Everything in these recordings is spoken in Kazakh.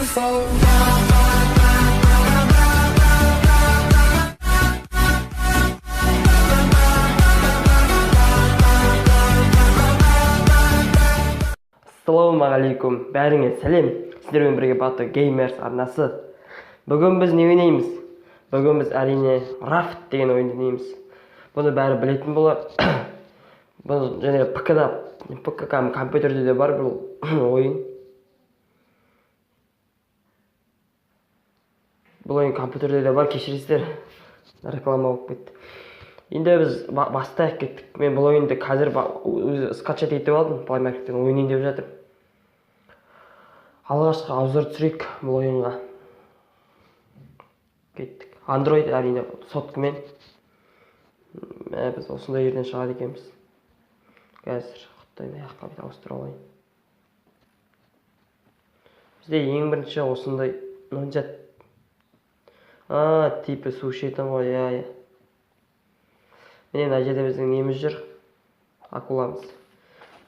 Beautiful. Ассалаумағалейкум, бәріңе сәлем. Сіздермен бірге Бату Геймерс арнасы. Бүгін біз не ойнаймыз? Бүгін біз, әрине, Рафт деген ойынды ойнаймыз. Бұны бәрі білетін болар. Бұл және ПК-да, ПК компьютерде де бар бұл ойын. Бұл ойын компьютерде де бар, кешіресіздер. Реклама болып кетті. Енді біз бастайық, кеттік. Мен бұл ойынды қазір өзі скачать етіп алдым, Play Market'тен ойнайын деп жатырмын. Алғашқы обзор түсірейік бұл ойынға. Кеттік. Android, әрине, соткамен. Мә, біз осындай жерден шығады екенбіз. Қазір құттай аяққа бүйтіп ауыстыра алайын. Бізде ең бірінші осындай нонжат. А, типі су ішетін ғой, иә, иә. Міне, мына жерде біздің неміз жүр. Акуламыз.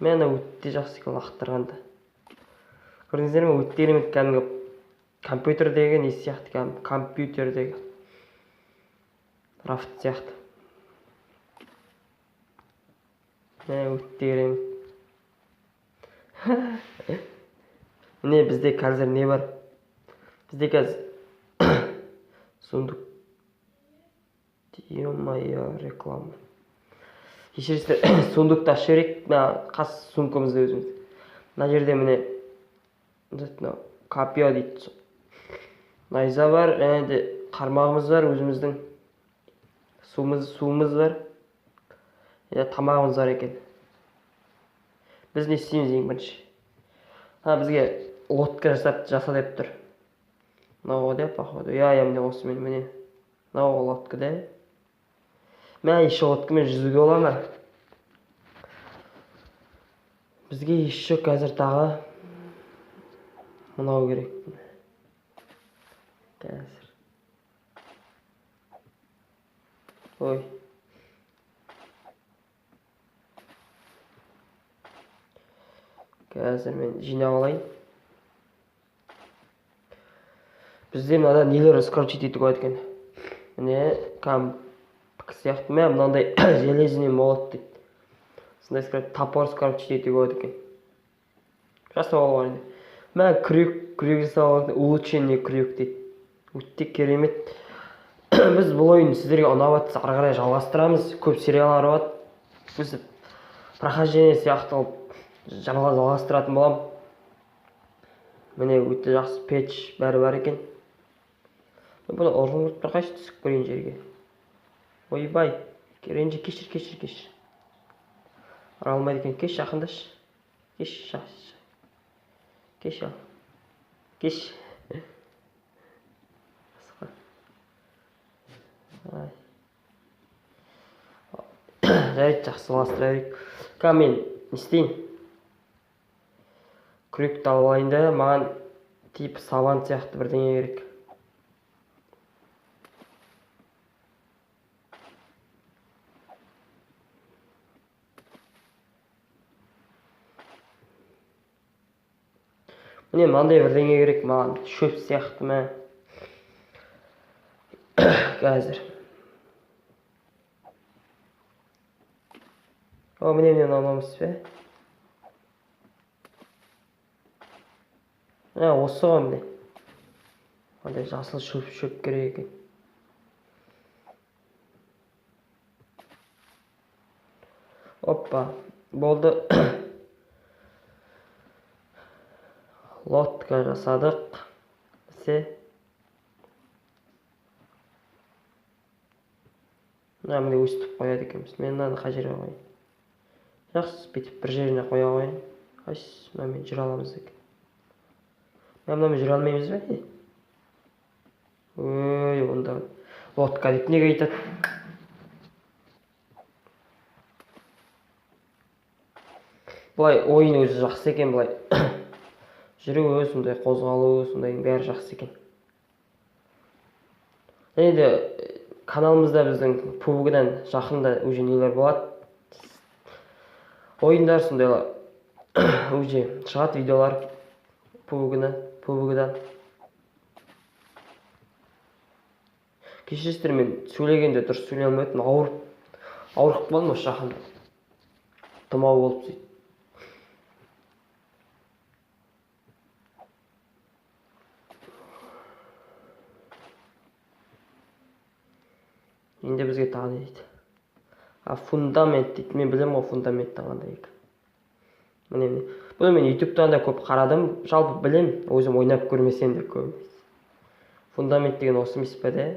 Міне, ана өте жақсы екен лақтырғанда. Көрдіңіздер ме, өте керемет, кәдімгі компьютердегі не сияқты, кәдімгі компьютердегі рафт сияқты. Міне, өте керемет. Міне, бізде қазір не бар? Бізде қазір сундук. Ё-моё, реклама. Кешіресіздер, сундукты ашып жіберейік. Мына қас сумкамызды өзіміз. Мына жерде міне мынау копье дейді. Найза бар, және де қармағымыз бар, өзіміздің суымыз бар. Иә, тамағымыз бар екен. Біз не істейміз ең бірінші? Бізге лодка жаса деп тұр. Мынау ғой деп, походу. Иә, иә, міне осымен, міне. Мынау лодка да. Мә, еще лодкамен жүзуге бола ма? Бізге еще қазір тағы мынау керек. Қазір. Ой. Қазір мен жинап алайын. Бізде мынада нелер скрочить етуге болады екен. Міне, сияқты мә, мынандай железный молот дейді. Сондай топор скрочить етуге болады екен. Жасап алуға енді. Мә, күрек жасап алған, улучшенный күрек дейді. Өте керемет. Біз бұл ойын сіздерге ұнап жатса, ары қарай жалғастырамыз. Көп сериялар болады. Біз прохождение сияқты қылып жалғастыратын боламын. Міне, өте жақсы пеш бәрі бар екен. Бұны ұрғым келіп тұр, қайсы түсіп көрейін жерге. Ойбай, ренжі, кешір, кешір, кешір. Ұра алмайды екен, кеш, жақындашы. Кеш, жақсы. Кеш, ал. Кеш. Ай. Жарайды, жақсы, жалғастыра берейік. Ка, мен не істейін? Күректі алып алайын да, маған тип сабан сияқты бірдеңе керек. Міне, мынандай бірдеңе керек маған, шөп сияқты ма? Қазір. О, міне, міне, мынау емес пе? Міне, осы ғой, міне. Мынандай жасыл шөп керек екен. Оппа, болды. Лодка жасадық. Бізге. Мына міне өстіп қояды екенбіз. Мен мынаны қай жерге қояйын? Жақсы, бүйтіп бір жеріне қоя қояйын. Қайсы, мынамен жүре аламыз екен. Мына мынамен жүре алмаймыз ба? Ой, онда лодка деп неге айтады? Былай ойын өзі жақсы екен, былай. Жүруі, сондай қозғалуы, сондайдың бәрі жақсы екен. Және де каналымызда біздің PUBG-дан жақында уже нелер болады. Ойындар сондайлар уже шығады, видеолар PUBG-дан. Кешіресіздер, мен сөйлегенде дұрыс сөйлей алмайтын, ауырып қалдым осы жақында. Тұмау болып сөйтіп. Енді бізге тағы не дейді? А, фундамент дейді. Мен білемін ғой фундаменттің қандай екенін. Міне, міне. Бұны мен ютубтан да көп қарадым. Жалпы білем, өзім ойнап көрмесем де көп. Фундамент деген осы емес пе де?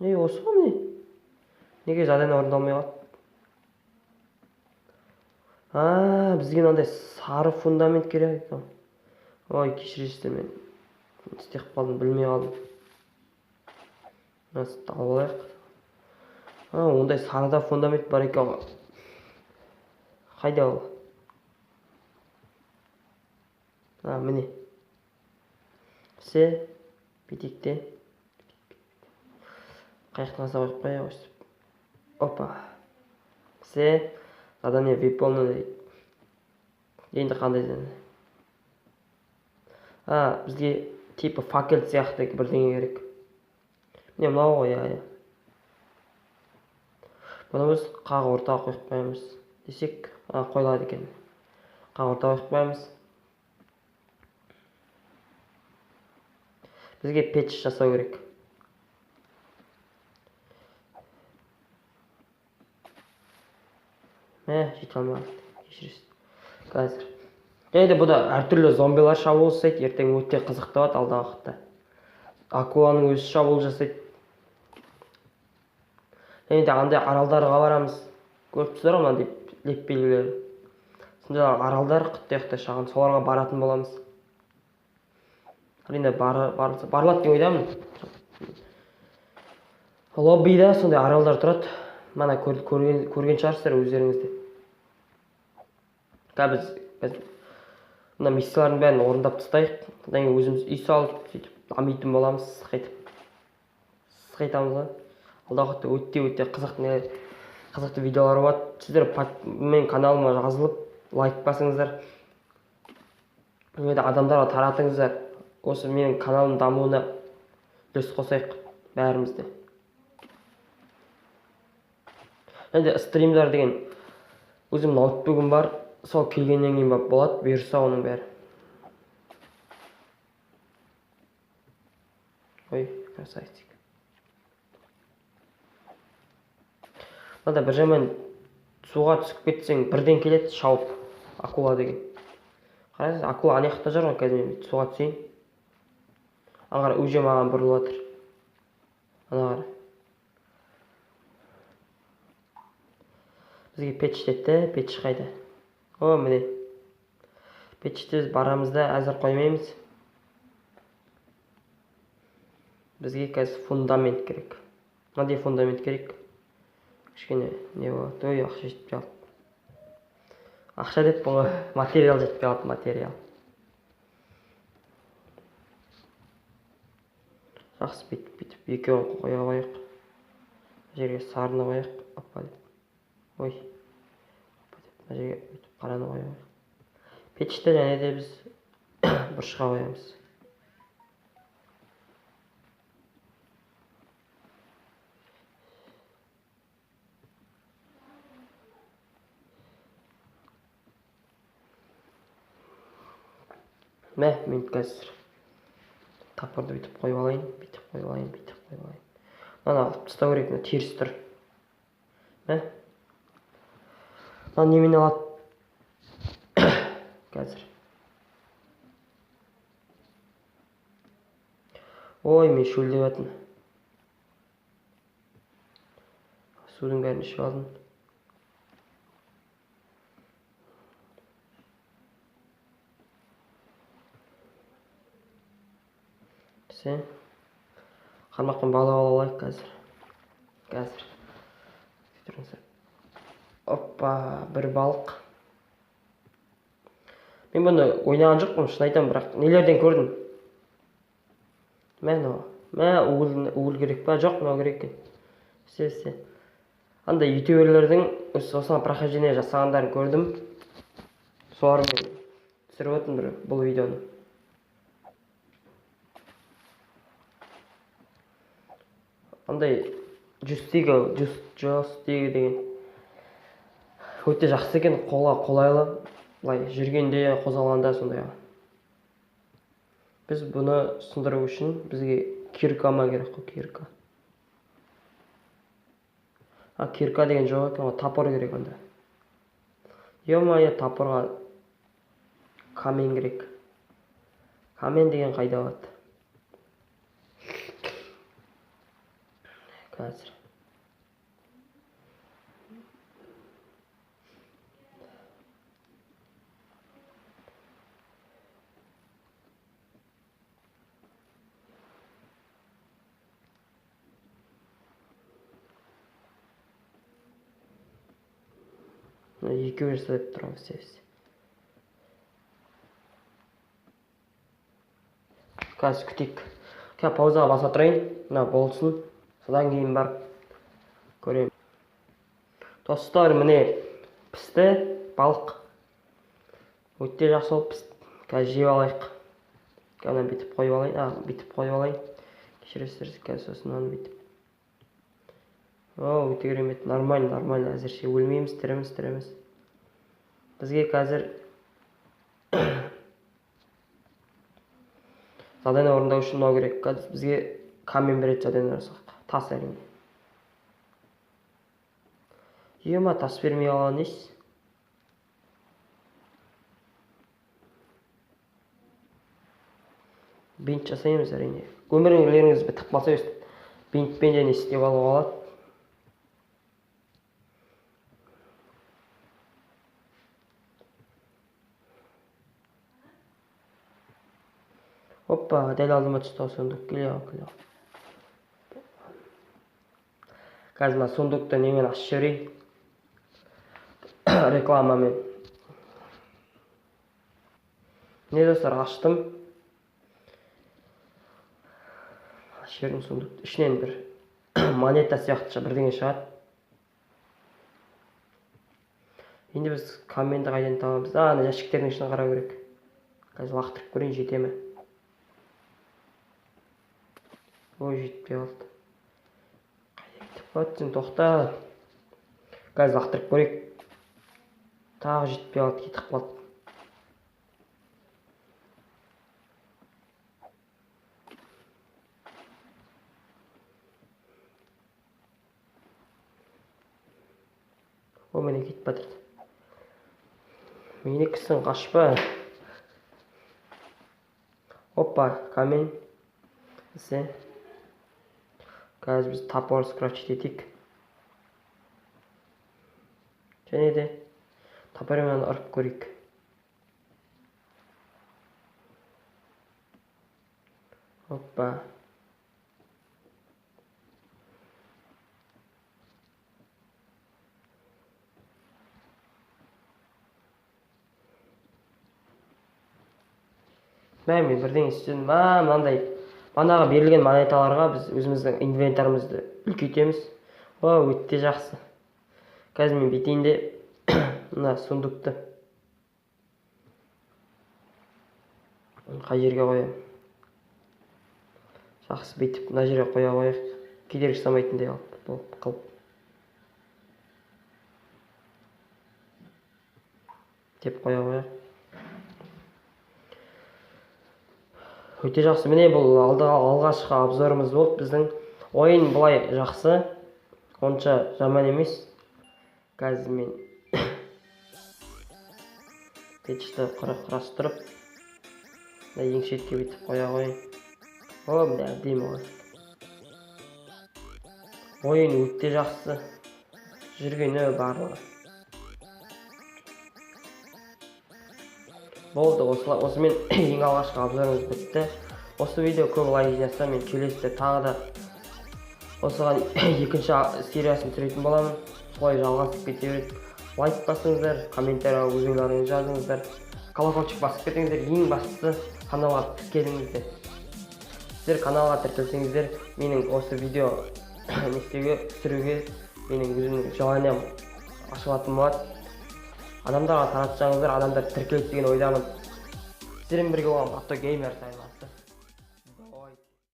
Не, осы ғой міне. Неге задание орындалмай қалды? А, бізге мынандай сары фундамент керек екен. Ой, кешіресіздер, мен істеп қалдым, білмей қалдым. Мынаны алып алайық. А, ондай сарыда фундамент бар екен ғой. Қайда ол? А, міне. Все, бүйтейік те. Қаяқтан аса қойып қояйық өстіп. Опа. Все, задание выполнено дейді. Енді қандай задание? А, бізге типа факел сияқты бірдеңе керек. Міне мынау ғой, иә, иә. Бұны біз қақ ортаға қойып қоямыз десек, а, қойылады екен. Қақ ортаға қойып қоямыз. Бізге пеш жасау керек. Мә, жете алмай қалды. Кешіресіз. Қазір. Және де бұда әртүрлі зомбилар шабуыл жасайды. Ертең өте қызықты болады алдағы уақытта. Акуланың өзі шабуыл жасайды. Және де андай аралдарға барамыз. Көріп тұрсыздар ғой мынандай леп белгілері. Сондай аралдар құтты шағын, соларға баратын боламыз. Әрине барылады деп ойдамын. Лоббида сондай аралдар тұрады. Мана көрген шығарсыздар өздеріңіз де. Қазір біз мына миссиялардың бәрін орындап тастайық. Одан кейін өзіміз үй салып сөйтіп дамитын боламыз, сықайтып. Сықайтамыз ғой. Алдағы уақытта өте-өте қызықты видеолар болады. Сіздер менің каналыма жазылып, лайк басыңыздар. Және де адамдарға таратыңыздар. Осы менің каналым дамуына үлес қосайық бәріміз де. Және де стримдар деген өзім ноутбугім бар, сол келгеннен кейін барып болады, бұйырса оның бәрі. Ой, красавчик. Мында бір жаман суға түсіп кетсең бірден келеді шауып акула деген. Қараңыз, акула ана жақта жүр ғой, қазір мен суға түсейін. Ана қара, уже маған бұрылып жатыр. Ана қара. Бізге пеш деді, пеш қайда? О, міне. Пешті біз барамыз да әзір қоймаймыз. Бізге қазір фундамент керек. Мынандай фундамент керек. Кішкене не болады? Ой, ақша жетпей қалды. Ақша деп бұны материал жетпей қалды, материал. Жақсы, бүйтіп екеуін қоя қояйық. Мына жерге сарыны қояйық. Опа деп. Ой. Опа деп. Мына жерге бүйтіп қараны қоя қояйық. Пешті және де біз бұрышқа қоямыз. Мә, мен қазір топорды бүйтіп қойып алайын, бүйтіп қойып алайын, бүйтіп қойып алайын. Мынаны алып тастау керек, мына теріс тұр. Мә. Мынаны немен алады? Қазір. Ой, мен шөлдеп жатырмын. Судың бәрін ішіп алдым. Все. Қармақпен балық ала алайық қазір. Қазір. Тұрыңыз. Оппа, бір балық. Мен бұны ойнаған жоқпын, шын айтамын, бірақ нелерден көрдім. Мә, мынау. Мә, угол керек па? Жоқ, мынау керек екен. Все, все. Андай ютуберлердің осыған прохождение жасағандарын көрдім. Солармен түсіріп отырмын бір бұл видеоны. Андай джойстигі, джойстигі деген өте жақсы екен, қолға қолайлы. Былай жүргенде, қозғалғанда сондай. Біз бұны сындыру үшін бізге кирка ма керек қой, кирка. А, кирка деген жоқ екен ғой, топор керек онда. Ё-моё, топорға камень керек. Камень деген қайда болады? Қазір. Екеуі жасап тұрамыз все. Қазір күтейік. Қазір паузаға баса тұрайын. Мына болсын. Содан кейін барып көремін. Достар, міне пісті балық. Өте жақсы болып пісті. Қазір жеп алайық. Қазір бүйтіп қойып алайын. А, бүйтіп қойып алайын. Кешіресіздер, қазір сосын оны бүйтіп. О, өте керемет. Нормально, нормально. Әзірше өлмейміз, тіріміз, тіріміз. Бізге қазір задание орындау үшін мынау керек. Қазір бізге камень береді задание орындасақ. Тас әрине. Ема, тас бермей қалған несі? Бинт жасаймыз әрине. Өмірлеріңіз бітіп қалса өстіп бинтпен және істеп алуға болады. Опа, дәл алдыма түсті ғой сундук. Келе ал, келе ал. Қазір мына сундукты немен ашып жіберейін? Рекламамен. Не достар, аштым. Ашып жібердім сундукты. Ішінен бір монета сияқты бірдеңе шығады. Енді біз каменді қайдан табамыз? А, ана жәшіктердің ішін қарау керек. Қазір лақтырып көрейін, жете ме? Ой, жетпей қалды. Қайда кетіп қалды, тоқта. Қазір лақтырып көрейік. Тағы жетпей қалды, кетіп қалды. О, міне кетіп батырды. Менікісің, қашпа. Опа, камень. Ісі. Қазір біз топор скрафтить етейік. Және де топормен ұрып көрейік. Опа. Мә, мен бірдеңе істедім. А, мынандай. Банағы берілген монеталарға біз өзіміздің инвентарымызды үлкейтеміз. О, өте жақсы. Қазір мен бүйтейін де мына сундукты қай жерге қоямын? Жақсы, бүйтіп мына жерге қоя қояйық. Кедергі жасамайтындай алып қылып. Деп қоя қояйық. Өте жақсы. Міне бұл алғашқы обзорымыз болды біздің. Ойын былай жақсы, онша жаман емес. Қазір мен печті құрастырып, мына ең шетке бүйтіп қоя қояйын. О, міне әдемі ғой. Ойын өте жақсы. Жүргені барлығы. Болды, осымен ең алғашқы обзорымыз бітті. Осы видео көп лайк жинаса, мен келесіде тағы да осыған екінші сериясын түсіретін боламын. Солай жалғасып кете береді. Лайк басыңыздар, комментарияға өз ойларыңызды жазыңыздар, колокольчик басып кетіңіздер. Ең бастысы каналға тіркеліңіздер. Сіздер каналға тіркелсеңіздер, менің осы видео не істеуге, түсіруге менің өзімнің желаниям ашылатын болады. Адамдарға таратсаңыздар, адамдар тіркеледі деген ойдамын. Сіздермен бірге болған Батто Геймер сайласы. Давайте.